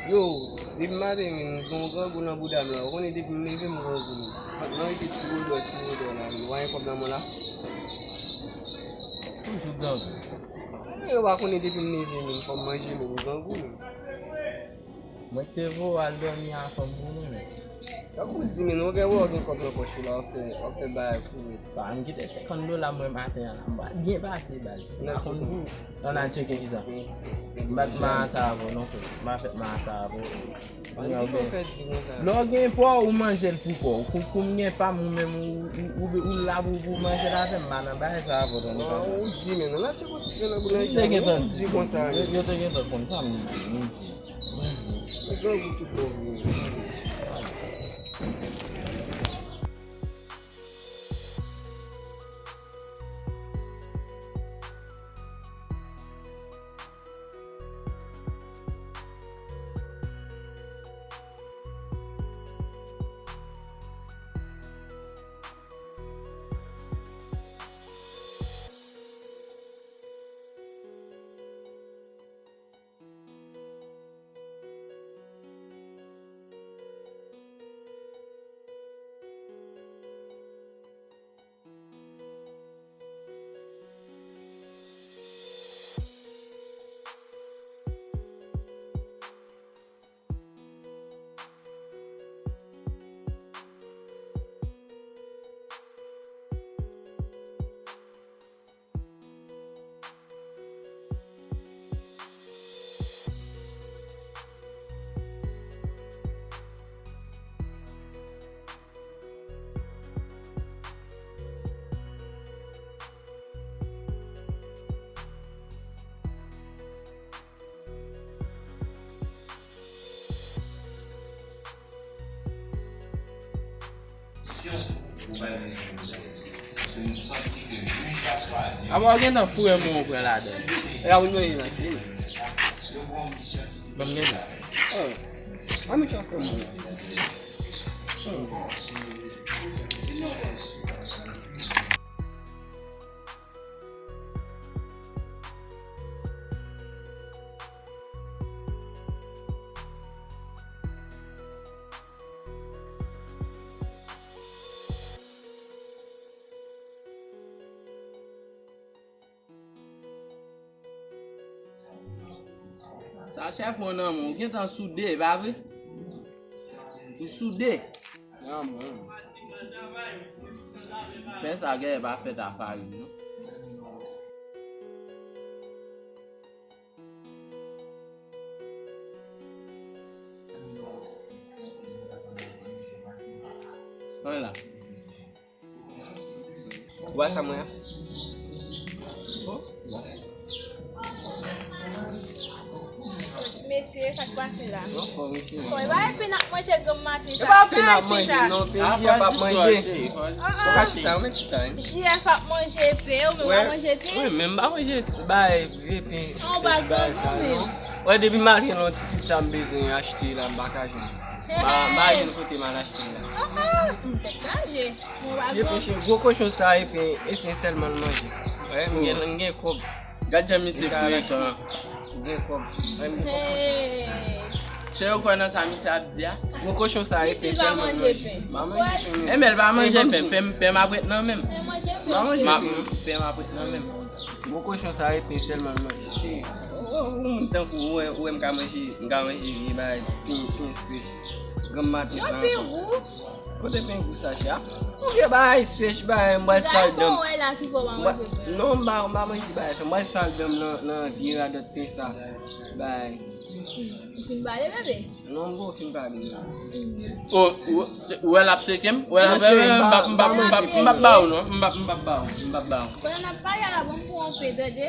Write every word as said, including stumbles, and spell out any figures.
Yo, depi maten, men, m gen yon grangou nan bouda m la. Ou konnen depi m leve, m grangou. Fòk mwen rete ti wodò, ti wodò la, men. Ou pa gen kòb nan men w la? Toujou grangou. Men, ou pa konnen depi m leve, men, fò m manje, men, m grangou, men. Mwen te voye w al dòmi a fanm pou nou, men. Tankou w di, men, ou gen, ou gen kòb nan pòch ou la, w ap fè, w ap fè bagay pou mwen. Ba, m kite senkant dola mwen maten an la. M pral byen pase, baz. M pa konn pou. Ann al tcheke kisa. M pa t marasa avè w non, frè. M pa fèt marasa avè w. Lè w gen pa w, ou manje l pou pa w. Kou, kou m gen pa m, ou menm, ou, ou, ou, ou la pou, pou manje l avè m, m pa nan bagay sa avè w, tande papa. Ou di, men, nan natirè konn ti grenn nan boulanje. Yo te gentan di konsa, yo, yo te gentan konn sa, m di, m di, m di. Ou grangou tout bon vre. Apa w gentan foure men w pran ladan? E a ou neye la. Ban m gade. Oh. A mi chan fè mwen. Sa chèf mwen nan men w, ou gentan soude, pa vre? Ou soude. Nan mwen. Fè sa, gè pa fèt a farin, non. Ann la. Ou wè sa mwen an? Ti mesye, sa k pase la? Anfòm, mesye. Bon, e pa pen ap manje granm maten sa. E pa pen ap manje, non, pen J F ap manje. Ou ka chita, ou mèt chita, wi. J F ap manje pen, ou menm pa manje pen? Wi, men m pa manje ti bay vye pen sèch bay sa, non. Wè, depi maten, non, ti pizza m bezwen achte la, m pa ka jwenn. M pa, m pa jwenn kote m al achte la. Ah, ah, m tèt chaje. Vye pen, gwo kochon sa, e pen, e pen sèlman l manje. Wè, m gen, m gen kòb. Gad jan misye frekan. M gen kòb. Wè, m gen kòb kochon. Chè, ou kwè nan sa misye ap di a? Gwo kochon sa, e pen sèlman l manje. M pa manje pen. E men l pa manje pen, pen, pen m ap ret nan men m. M pa manje pen. Pen m ap ret nan men m. Gwo kochon sa, e pen sèlman l manje. Chè, ou, ou, ou moun tankou ou, ou wè m ka manje, m ka manje vye bagay, pen, pen sèch. Granm maten sa ankò. Kote pen gou sa, chè? Yon vye bagay sèch, bagay, m pral sal dan m. Non, m pa, m pa manje bagay sa. M pral sal dan m nan, nan vye radòt pen sa. Bagay. Ou fin pale, bebe? Non, m poko fin pale, non. O, ou, ou wè l ap teke m? Ou wè l ap teke m? M p ap, m p ap, m p ap, m p ap ba ou, non. M p ap, m p ap ba ou. M p ap ba ou. Pandan n ap pale a la, ban m pran yon pen, tande?